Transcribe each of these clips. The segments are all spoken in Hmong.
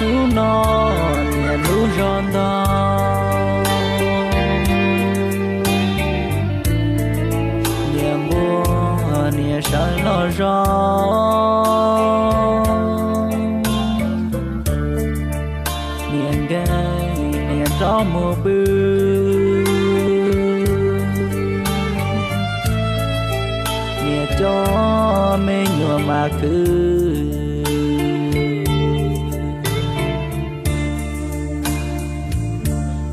Hnub no niam hlub zog ntog, niam nquag niam sawv los zog, niam nkeeg niam rov mus pw, niam coj me nyuam mas khwv.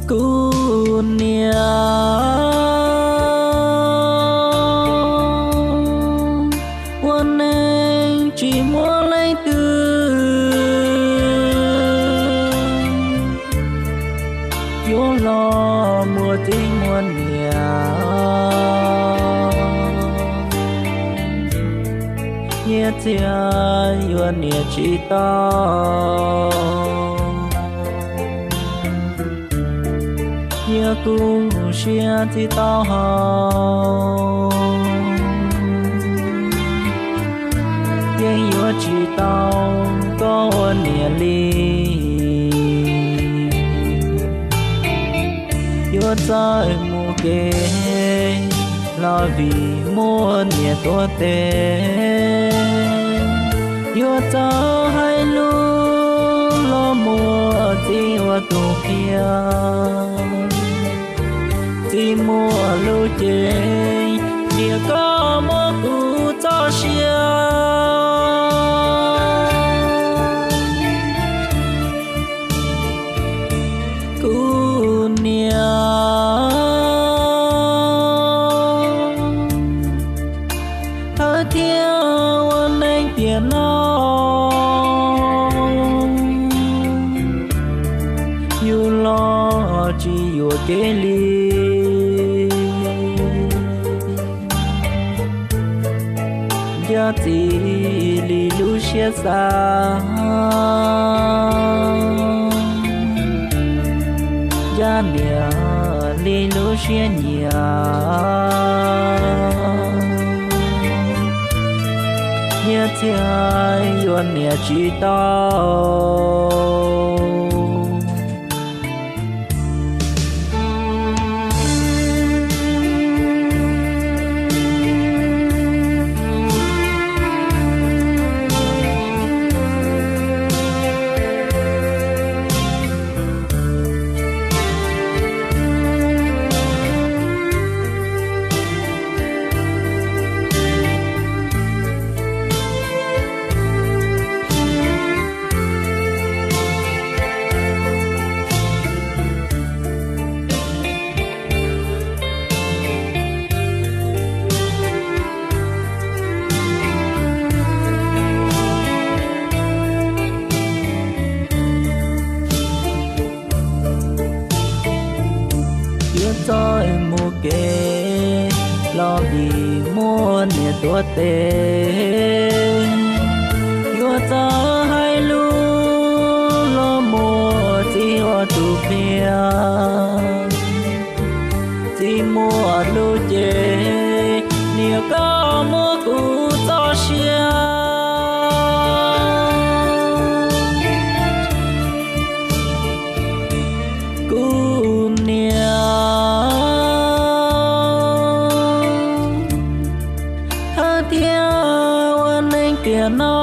Kuv niam ua neej tsis muaj leej twg yuav los muaj txiv muaj niam. Nyiaj txiag yuav niam tsis tau, nyiaj kuj siab tsis tau haus, yeej yuav tsis tau koj ua niam li. Yuav txawj mus kev los vim muaj niam tuav tes, yuav txawj hais lus los muaj txiv ua tus qhia. Txiv muaj lus ces niam koj muab kuv txoj sia. Kuv niam thawj thiab ua neej tiam no, yus los tsis yuam kev li. Ncaj txiv li lub siab xav, ncaj niam li lub siab nyiam. Nyiaj txiag yuav niam tsis tau. Yuav txawj mus kev los vim muaj niam tuav tes, yuav txawj hais lus los muaj txiv ua tus qhia. Txiv muaj lus ces niam koj muab kuv txoj sia. Kuv niam thawj thiab ua neej tiam no,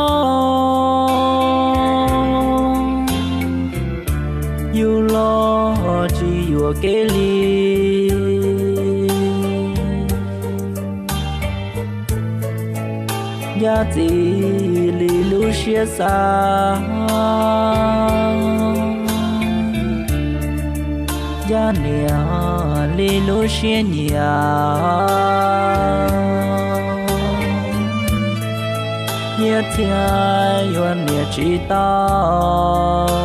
yus los tsis yuam kev li. Ncaj txiv li lub siab xav, ncaj niam li lub siab nyiam. Nyiaj txiag yuav niam tsis tau.